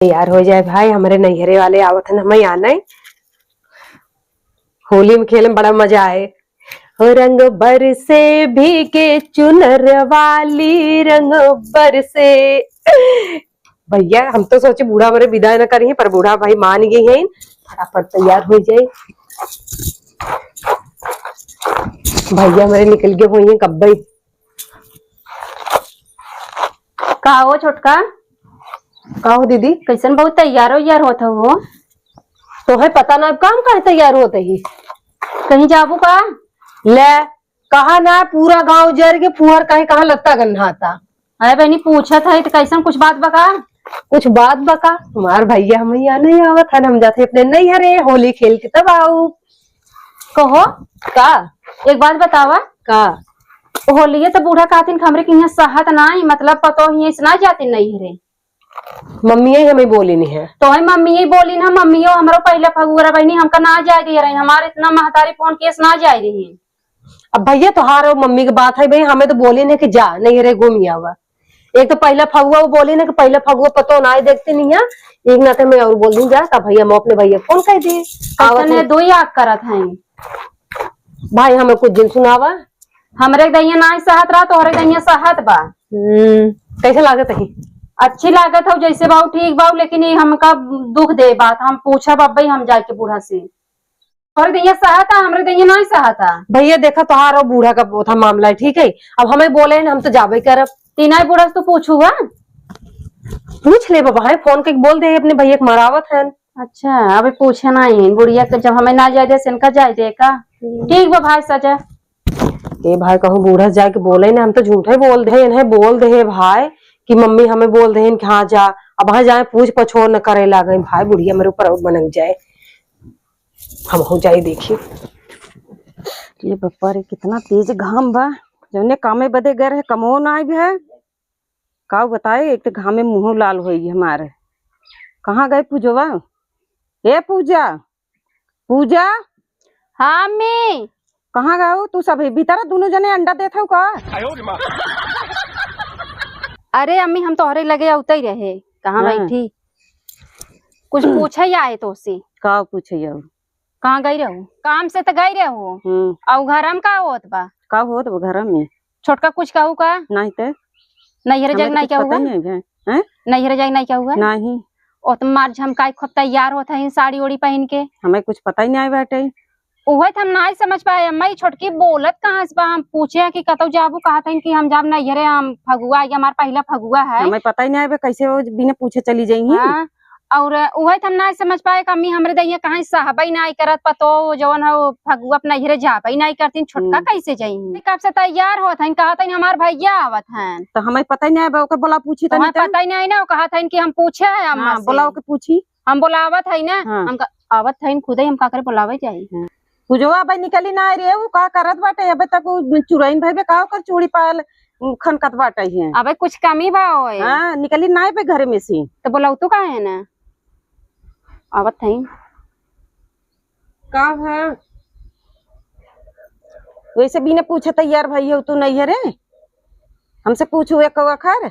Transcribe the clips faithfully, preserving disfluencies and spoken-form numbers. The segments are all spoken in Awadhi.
तैयार हो जाए भाई, हमरे नैहरे वाले आवत हन, हमें आना है। होली में खेले में बड़ा मजा आए। हो रंग बरसे भीगे चुनर वाली, रंग बरसे। भैया, हम तो सोचे बूढ़ा हमरे विदा न करी, पर बूढ़ा भाई मान गई हैं, फटाफट तैयार हो जाए। भैया हमरे निकल गए हुए हैं कब्बे। का हो छोटका? का हो दीदी? कैसन बहुत तैयार हो यार होत हो? तोहे पता ना अब काम काहे तैयार होत ही? कहीं जाबू का? ले, कहा ना पूरा गांव जर के फुहर काहे कहाँ लत्ता गन्हाता। अरे बहनी पूछत है तो कैसन कुछ बात बका? कुछ बात बका? हमार भैया हम यहाँ नहीं आवत है, हम जाते अपने नैहरे होली खेल के तब आऊ। कहो का? एक बात बतावा। का? होलिये तो बूढ़ा कहतिन कि हमरे के यहाँ सहत नाई, मतलब पतो ही इस ना जातिन नैहरे। मम्मी यही हमें बोली नहीं है। तो है मम्मी यही बोली ना, मम्मी यो हमरो पहले फगुआ बहनी हमका ना जाए दे रही, हमारे इतना महतारी फोन केस ना जाए रही। अब भैया तोहार और मम्मी के बात है भाई, हमें तो बोली नहीं कि जा नैहरे घूम आवा। एक तो पहला फगुआ वो बोली ना कि पहला फगुआ पतो ना आए देखते नहीं है, एक नाते में और बोल दूं जा, तब भैया मैं अपने भैया फोन कर दी। आवत कैसन है, नहीं। दो ही आग करत हैं। भाई हमें कुछ दिन सुनावा। हमरे दहिया ना सहत रहा, तोहरे दहिया सहत बा। हम्म, कैसे लागत है? अच्छी लागत हो जैसे बाऊ ठीक बाऊ, लेकिन ये हमका दुख दे बात, हम पूछब अब्बे हम जाके बूढ़ा से। तोहरे दहिया सहता, हमरे दहिया ना सहता। भैया देखा तोहार और बूढ़ा का ओथा मामला है, ठीक है? अब हमें बोले हैं, हम तो जाबे करब। तीना बूढ़ा से तू पूछू हा? पूछ ले बाबा, है फोन के बोल दे अपने भैया के मरावत है। अच्छा, अबे पूछे ना ही बुढ़िया के, जब हमें ना जाए दे, से इनका जाए दे का? हम्म। ठीक बा भाई सजा। ए भाई, कहूँ बूढ़ा जाके बोले ना, हम तो झूठे बोल दे, इन्हें बोल दे भाई कि मम्मी हमें बोल दे कि हाँ जा, अब वहाँ जाए पूछ पछोर न करे लागे भाई, बुढ़िया मेरे ऊपर और बनक जाए, हम हो जाए देखी। ये बप्पा रे, कितना तेज घाम बा, जौने कामे बदे गए रहे, कमो ना आए है। का बताए, एक तो घामे मुँहो लाल होई हमारे। कहाँ गए पूजवा? ए पूजा, पूजा, हाँ अम्मी। कहाँ गए हो तू? सब भीतर दोनों जने अंडा देत हो का? अरे अम्मी, हम तोहरे लगे अउते ही रहे, कहाँ हाँ। बैठी? कुछ पूछे आए तोसे। का पूछे आऊ? कहाँ गई रहू? काम से तो गई रहू। हम्म। अउ घर में का होत बा? का होत बा घर में? छोटका कुछ कहू का? नहीं ते। नैहरे हमें जाके तो नहीं कुछ कहू पता का? ही नहीं है। हैं? नैहरे जाके नहीं कहू का? नहीं। ओ तो मार झमकाई खूब तैयार होत है साड़ी ओड़ी पहन के। हमें कुछ पता ही नहीं बाटे। उहे तो हम नहीं समझ पाए अम्मा, ई छोटकी बोलत कहाँ से बा? हम पूछे कि कतौ जाबू, कहत हन कि हम जाब नैहरे, हम फगुआ आई, हमार पहला फगुआ है। हमें पता ही नहीं बा, कैसे वो बिना पूछे चली जाई हैं। हाँ, और उहे तो हम नहीं समझ पाए कि अम्मी हमरे दहिया कहाँ सहबई नहीं करत, पतो जवन हो फगुआ अपना नैहरे जाबई नहीं करतीन, छोटका हम्म। कैसे जाई? कब से तैयार होत हन, कहत हन हमार भैया आवत हन। तो हमें पता ही नहीं बा, ओके बोला पूछी तो तनी हमें तो। पता ही नहीं ना, वो कहत हन कि हम पूछे हैं अम्मा हाँ, से। बोला ओके पूछी। हम बोलावत है ना, हाँ। हम का-, आवत है खुदे, हम का करे बोलावे जाई। हाँ। पूजवा अबे निकली ना रे, वो का करत बाटे, अबे तक वो चुराइन भइबे का ओकर चूड़ी पायल खनकत बाटे है। अबे कुछ कमी बा ओए। हाँ, निकली ना बे घर में से। तो बोलाऊ तू का है ना? आवत है। का है? वैसे बिना पूछे तैयार भई हो तू नैहरे? हमसे पूछू एक अखर?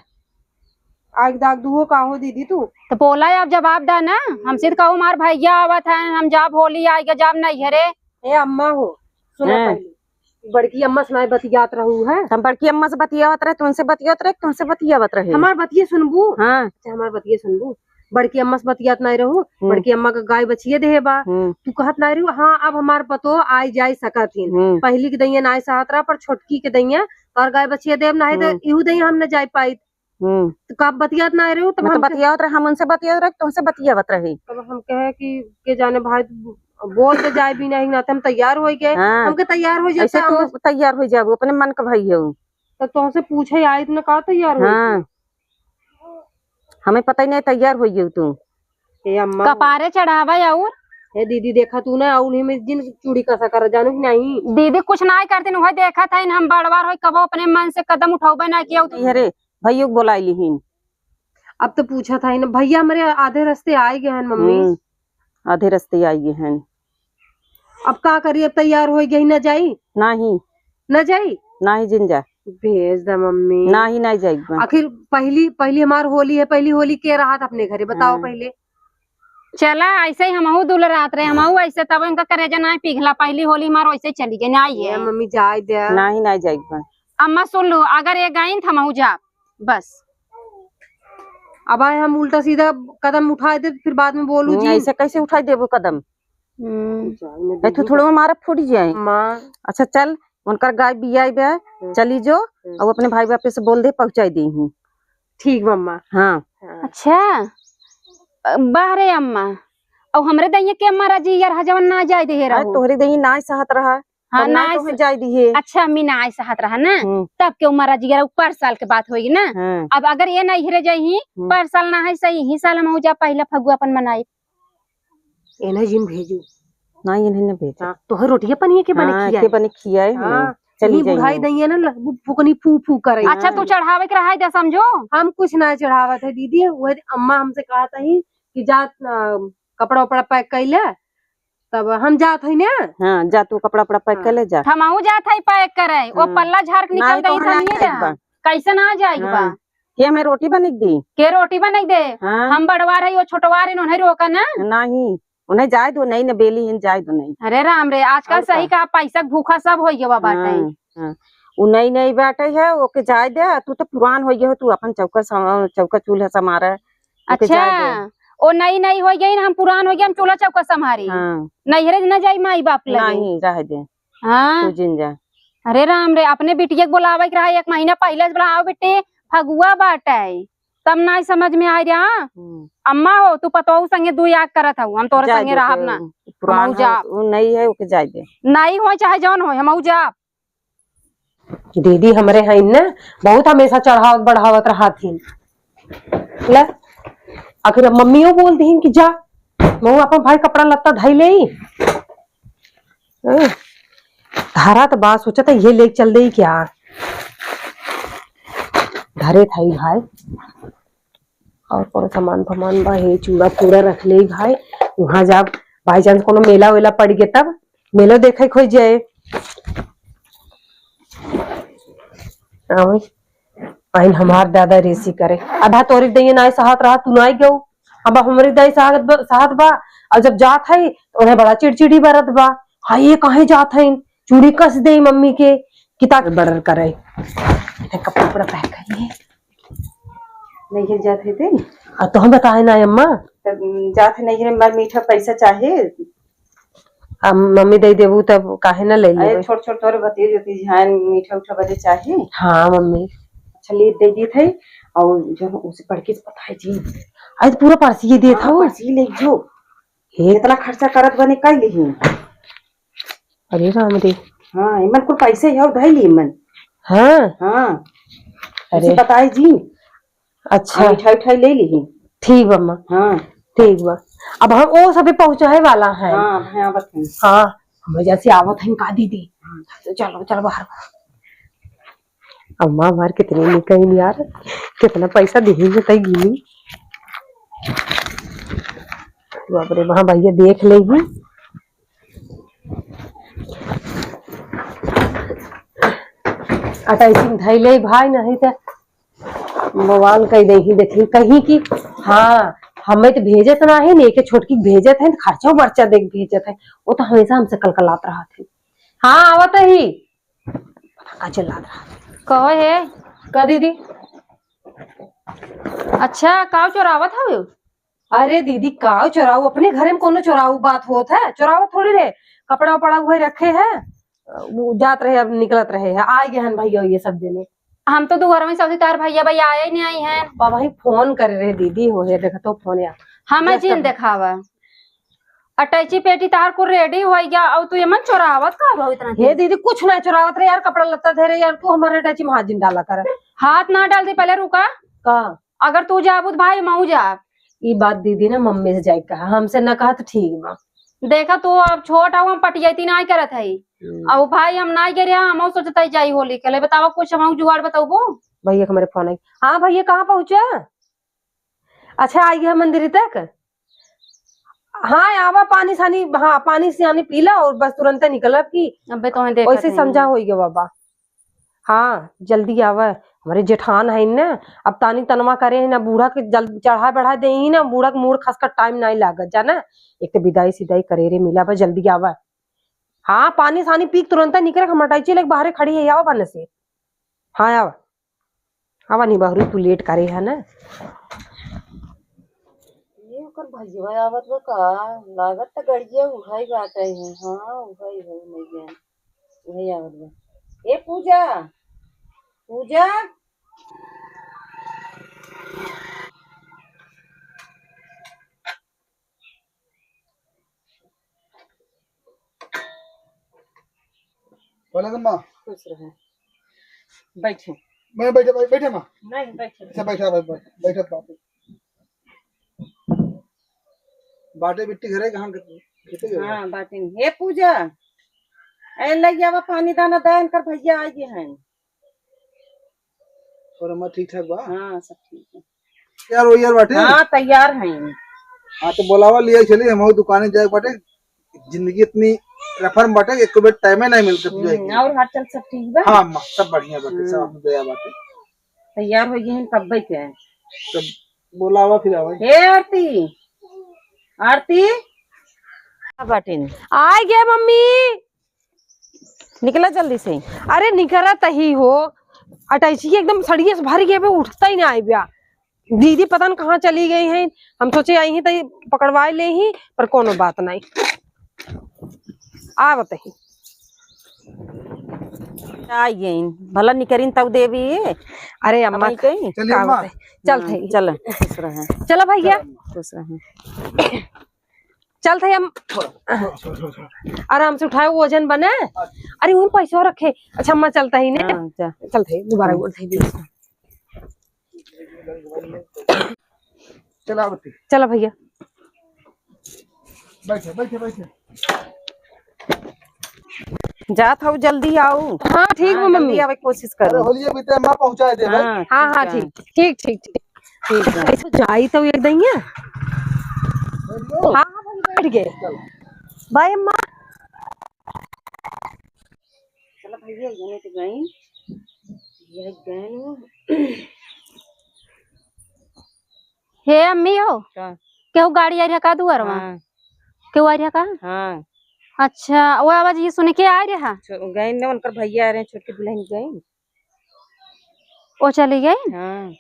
आग दाग दुहो का हो दीदी तू? तो बोला अब जवाब दा ना, हमसे तो कहू हमार भैया आवत है, हम जाब होली आइगा जाब नैहरे। ए अम्मा हो, सुना हाँ। पहले। बड़की अम्मा से नाय बतियात रहू है? हम बड़की अम्मा से बतियावत रहे, तुमसे बतियावत रहे, तुमसे बतियावत रहे। हमार बतिये सुनबू? हाँ। अच्छा, हमार बतिये सुनबू? बड़की अम्मा से बतियात नाय रहू? हम्म। बड़की अम्मा का गाय बछिये देहे बा। हम्म। तू कहत नाय रहू, हाँ, अब हमार पतो आय जाय सकत हिन। हम्म। पहली के दइया नाय सहत रहा, पर छोटकी के दइया तोर गाय बछिये देब, नाय तो हम्म। इहू दइया हम न जाय पाइत। हम्म। तो कब बतियात ना रहे हो? तब मैं तो हम बतियावत रहे, हम उनसे बतियावत रहे, तुमसे बतियावत रहे। तब हम कहे कि के जाने भाई, तू बोल दे जाए भी नहीं, ना तो हम तैयार हो गए। हाँ। हमके तैयार हो जाता, ऐसे तू हम तैयार हो जाबू, अपने मन का भाई हो। तो तुमसे पूछे आई, इतना का तैयार हो हाँ। गई? हमें पता ही नहीं तैयार हो गई तू। ए अम्मा। कपारे चढ़ावा और? ए दीदी, देखा तू ना, उन्हीं में जिन चूड़ी कसा कर, जानू कि नहीं? दीदी कुछ ना करते, वह देखा था, हम बड़वार हो, कबो अपने मन से कदम उठावे ना किया। अरे, भैया के बोलाई लिहिन। अब तो पूछा था ना, भैया हमारे आधे रास्ते आए गए हैं मम्मी। हम्म, आधे रास्ते आए गए हैं। अब का करी, अब तैयार हो गई, ना जाई? नहीं। ना जाई? नहीं जिन जा। भेज द मम्मी। नाही, नाही जाइब। आखिर पहली, पहली हमार होली है, पहली होली के रहत अपने घरे, बताओ हाँ। पहले। चला, ऐसे ही हमहू दुलरात रहे, हमहू ऐसे, तब इनका करेजा नाही पिघला। पहली होली हमार वैसे चली गई, नाही ये है। मम्मी जाए दे। नाही, नाही जाइब। अम्मा सुन लो, अगर ये गईन त हमहू जाब, बस। अब आए हम उल्टा सीधा कदम उठाए दे, फिर बाद में बोलू हम्म, जी। ऐसे कैसे उठाई देबो कदम? हम्म। जाए न ए, तू दीदी। थोड़ा मारा फूट जाए। माँ। अच्छा चल, उनकर गाय बियाई बे, हम्म। चली जो, हम्म। और अपने भाई बापे से बोल दे, पहुँचाई देही। ठीक बा अम्मा। हाँ। हाँ। अच्छा, अ, बाहरे अम्मा, और हमरे दइया के अम्मा राजी यार हजवन ना जाए दे अरे, रहो। तोहरे दइया ना सहत रहा, हाँ, तब ना ना तोहे स-, जाए दिहे। अच्छा, अम्मी ना सहत रहा ना, हम्म। तब के उम्र राजी यार, पर साल के बात होई ना। हाँ। अब अगर ये नैहरे जाई, हम्म। पर साल ना है सही, ही साल हम जा पहला फगुआ अपन मनाई। एना जिन भेजू। ना, इन्हें न भेजू। हाँ, तोहे रोटिया पनिया के बने हाँ, खियाई। के बने खियाई, हाँ, हम्म, चली यही जाई बुढ़ाई हूँ। दइया ना, ल-, फुकनी फू फू करे। अच्छा, हाँ। तू चढ़ावे के रहा है, समझो। हम कुछ ना चढ़ावत है दीदी, वह अम्मा हमसे कहत ही कि जा, अ, कपड़ा उपड़ा pack कर ले, तब हम जात हई ना। हाँ, जा तू कपड़ा उपड़ा pack हाँ। कर ले जा। हमहू जात हई pack करे, वो हाँ। पल्ला झाड़ के निकल नहीं, गई तोहर नहीं समझे जाए जा। बा। कैसे ना जाए बा? हाँ। के हमें रोटी बने के दी? के रोटी बने के दे? हाँ। हम बड़वार है, वो छोटवार है, उन्हें रोका ना। नहीं, उन्हें जाए दो, नहीं न बेली हिन, जाए दो नहीं। अरे राम रे, आजकल और सही का? कहा, पैसा के भूखा सब हो गया बाटे। हाँ, हाँ। उ नहीं, नहीं बाटे है, ओके जाए दे, तू तो पुरान हो गया हो, तू अपन चौका सम-, चौका चूल्हा संभारे, ओके जाए दे। अच्छा, ओ नहीं, नहीं हो गई ना, हम पुरान हो गया, हम चूल्हा चौका संभारी। हाँ। नैहरे न जाई माई बाप लगे। नहीं, रह दे। हाँ। तू जिन जा। अरे राम रे, अपने बिटिया के बुलावे के रहा, एक महीना पहले से बुलाओ बिट्टी, फगुआ बाटे, तब ना समझ में आए रे। हाँ? हम्म। अम्मा हो, तू पतोहू संगे दुई आग करत हऊ, हम तोरे जाए संगे दे, रहब तो ना। पुरान हमहू है, जाब। वो नहीं है, ओके जाए दे। नहीं हो चाहे जौन हो, हमहू जाब। दीदी हमरे हईन ना, बहुत हमेशा चढ़ावत बढ़ावत रहत हिन। ले, आखिर अब मम्मियो बोल दीन कि जा, महू अपन भाई कपड़ा लत्ता धई ले। हम्म, धारा त बा, सोचा था ये लेके चल दे क्या? धरे था ही भाई, और कौन सामान फामान बा, हे चूड़ा पूड़ा रख ले भाई, वहाँ जा, by chance कोनो मेला वेला पड़ गए तब मेलो देखे खोज जाए। आवे। आइन हमार दादा रेसी करे। आधा तोरी दइया नाई सहत रहा, तू नाई गऊ। अब हमरी दाई सहत ब-, सहत बा। और जब जात है, तो उन्हें बड़ा चिड़चिड़ी बरत बा। हाँ, ये काहे जात है? चूड़ी कस दे मम्मी के, किता बड़र करे। इतने कपड़ा उपड़ा pack करिए। नैहर जात है ते? आ, तो हम बताए ना अम्मा। तब जात है नैहर में मीठा पैसा चाहे। अब मम्मी दे देबू तब काहे ना ले अरे लेबे? छोट छोट तोरे भतीज उतीज हैं, मीठा उठा बदे चाहे। हाँ मम्मी। अच्छा ले दे देत है, और जो उसे पढ़ के पता है जी। आज पूरा पर्ची ये देत हाँ, हूँ। पर्ची ले जो। हे। जितना खर्चा करत बने कर ली। अरे राम रे। हाँ, इमन कुल पैसे है, उधाई ली इमन। हाँ। हाँ। अरे। उसे बताए जी। अच्छा। आ, मिठाई उठाई ले ली। ठीक बा अम्मा। हाँ। ठीक बा। अब हम ओ सबे पहुँचाए वाला है। हाँ, अब हम आवत हैं। हाँ, हम जैसे आवत हैं का दीदी। हाँ। तो चलो, चलो बाहर। अम्मा हमार कितनी निकईन यार, कितना पैसा दीही बताई गिनी। बाप रे, वहाँ भैया देख लेगी। अटैची में धई ले भाई, नहीं तो बवाल कई देही, देखी कहीं कि हाँ, हमें तो भेजत ना है, नहीं के छोटकी के भेजत है, खर्चा बर्चा देख भेजत है, वो तो हमेशा हमसे कलकलात रहत है। हाँ, आवत ही। का चिल्लात रहा? कहो हे। का दीदी? अच्छा, काव चोरावत हवे? अरे दीदी, काव चोराऊ? अपने घरे में कोनो चोराऊ बात होत है? चोरावत थोड़ी रे, कपड़ा उपड़ा उहे रखे है, वो जात रहे, अब निकलत रहे है, आ गए हन भैया ये सब देने। हम तो दुआर में सबसे तार भैया भाई आए ही नहीं आई हैं। बाबा ही फोन करे रहे दीदी, हो हे देखा तो फोन यार। हमें जिन देखावा। अटैची पेटी तहार कुल ready होइ गया, और तू एमन चोरावत का हो इतना हे तेज? दीदी, कुछ ना चोरावत रहे यार, कपड़ा लत्ता धरे यार, तू हमारे अटैची में हाथ जिन डाला कर। हाथ ना डाल दे, पहले रुका। का? अगर तू जाबू त भाई मऊ जा। ई बात दीदी ना मम्मी से जाके कहा, हमसे ना कहा तो ठीक बा। देखा तू अब छोट हऊ, हम पटियती ना करत है। हम्म। अब भाई हम ना गिरे, हम सोचत है जाई होली खेले। बतावा कुछ हम जुगाड़ बताबो। भैया के हमारे फोन आई। हाँ भैया, कहाँ पहुँचा? अच्छा, आई है मंदिर तक? हाँ, आवा पानी सानी, हाँ, पानी सियानी पी ला और बस तुरंते निकलब कि अबे तोहे देखत वैसे ही समझा नहीं। होई गया बाबा। हाँ, जल्दी आवा। हमरे जेठान है न, अब तानी तनवा करे है ना, बूढ़ा के जल चढ़ा बढ़ा दे ही ना, बूढ़ा के मूड़ खसका टाइम नाहीं लागत, जाना। एक तो बिदाई सिदाई करे रे मिला बा, जल्दी आवा। हाँ, पानी सानी पी के तुरंत निकरे, हम अटैची लेके बाहरे खड़ी है, आवा बने से। हाँ, आवा। आवा नहीं बहरू, तू लेट करे है ना। ये ओकर भैया आवत बा का? लागत त गड़िया उहइ बाटे है। हाँ, उहइ है, नहीं जान। उहइ आवत बा। ए पूजा, पूजा। बोला तो माँ। खुश रहे। बैठे। मैं बैठे, बै-, बैठे माँ। नहीं, बैठे। अच्छा, बैठा, बै-, बै-, बैठत बाटे। बाटे बिट्टी घरे कहाँ के, खेते गए? हाँ, बाटे। हे पूजा, ए, लइ आवा पानी दाना, दा इनकर भैया आ गए हैं। और अम्मा ठीक ठाक बा? हाँ, सब ठीक है। यार, वो यार बाटे? हाँ, तैयार हैं। हाँ, तो बोलावा लिया चली, हम दुकाने जाए बाटे। जिंदगी इतनी रफर में बाटे, एक बेर टाइमे नहीं मिलते पूजा हम्म, के। और हाल चाल सब ठीक बा? हाँ अम्मा, सब बढ़िया बाटे, सब हम्म। आपकी दया बाटे। तैयार हो गए हैं कब्बे के। तब बोलावा फिर आवे। हे आरती, आरती, आ बाटिन। आ गए मम्मी। निकला जल्दी से। अरे निकरत ही हो, अटैची एकदम सड़िए से भर गए बे, उठता ही ना आई बा। दीदी पता न कहाँ चली गई हैं, हम सोचे आई हैं तो पकड़वाए ले ही, पर कोनो बात नहीं। आ बताई। आई गई, भला निकरिन तब देवी। अरे अम्मा, अब आई गई? चलिए का अम्मा। होता है? चल हाँ, थे। चल, खुश रहे। चला भैया। चल अम्मा। खुश रहे। चल थे हम। थोड़ा, थोड़ा, थोड़ा, थोड़ा, थोड़ा। आराम से उठाए, वो वजन बने। अच्छा। अरे वहीं पैसवा रखे। अच्छा अम्मा, चलता ही ने। हाँ, जा। चल थे, दोबारा हाँ। बोल थे। चला बत्ती। चला भैया। बैठे, बैठे, बैठे। जात हऊ, जल्दी आऊ। हाँ, ठीक हाँ, बा, जल्दी मम्मी। आवे के कोशिश अरे, करो। होलिया बीते अम्मा पहुँचाए दे भाई। हाँ, हाँ, हाँ, ठीक है। ठीक, ठीक, ठीक, ठीक। ठीक है। ऐसे जाई तो एक दइया। बैठ गयो? हाँ, हाँ, भाई, बैठ गए। चलो। बाय अम्मा। चलो भैया, ये नहीं तो गई। ये गई। हे अम्मी हो, का? केहू गाड़ी आई रहा का दुआरवा? हाँ। केहू आई रहा का? हाँ। अच्छा, वो आवाज ये सुन के आई रहा? छो-, गई न, उनकर भैया आ रहे हैं, छोटकी दुल्हन गई। वो चली गई? हाँ।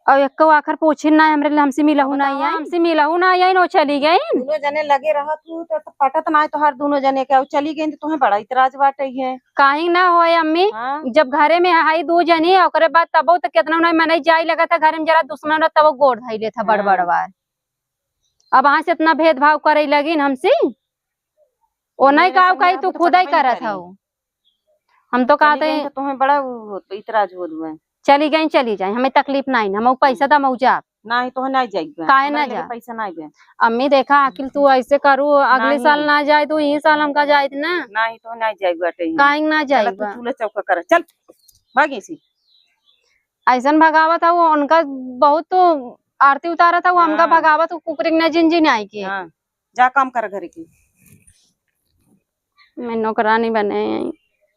और एको आखर पूछिन ना, हमरे लिए हमसे मिलहू ना आई, हमसे मिलहू ना आई, वो चली गई। दुनो जने लगे रहा तू तो, तो पटत ना है तोहार दुनो जने के, और चली गई तो तुम्हें बड़ा इतराज बाटे है। काहे ना होए अम्मी, हाँ। जब घरे में आई दो जने, ओकरे बाद तबो तो कितना उन्हें मनई जाई लगा था घरे में, जरा दुश्मन रहा तबो गोड़ धई लेत था बड़ बड़ हाँ। बार। अब वहां से इतना भेदभाव करे लगिन हमसे, वो नहीं नहीं, काऊ समझ कही, तू खुद ही करत हऊ। हम तो कहते हैं तो तुम्हें बड़ा वो होत, इतराज होत बा। चली गई, चली जाए, हमें तकलीफ नहीं, हम पैसा दम जाब। नहीं, तो नहीं जाइबा। काहे ना जा? पैसा नहीं बा। अम्मी देखा, आखिर तू ऐसे करू, अगले साल ना जाए, तू यही साल हमका जाए ना। नहीं, तो नहीं जाइबा, बाटे ही। काहे ना जाइबा? चूल्हा चौका कर, चल, भागी सी। ऐसन भगावत है वो, उनका बहुत तो आरती उतारत है वो, हमका हाँ। भगावत, वो कुकरी के न जिन जिन आई के। हाँ, जा काम कर घर की। मैं नौकरानी बने आई।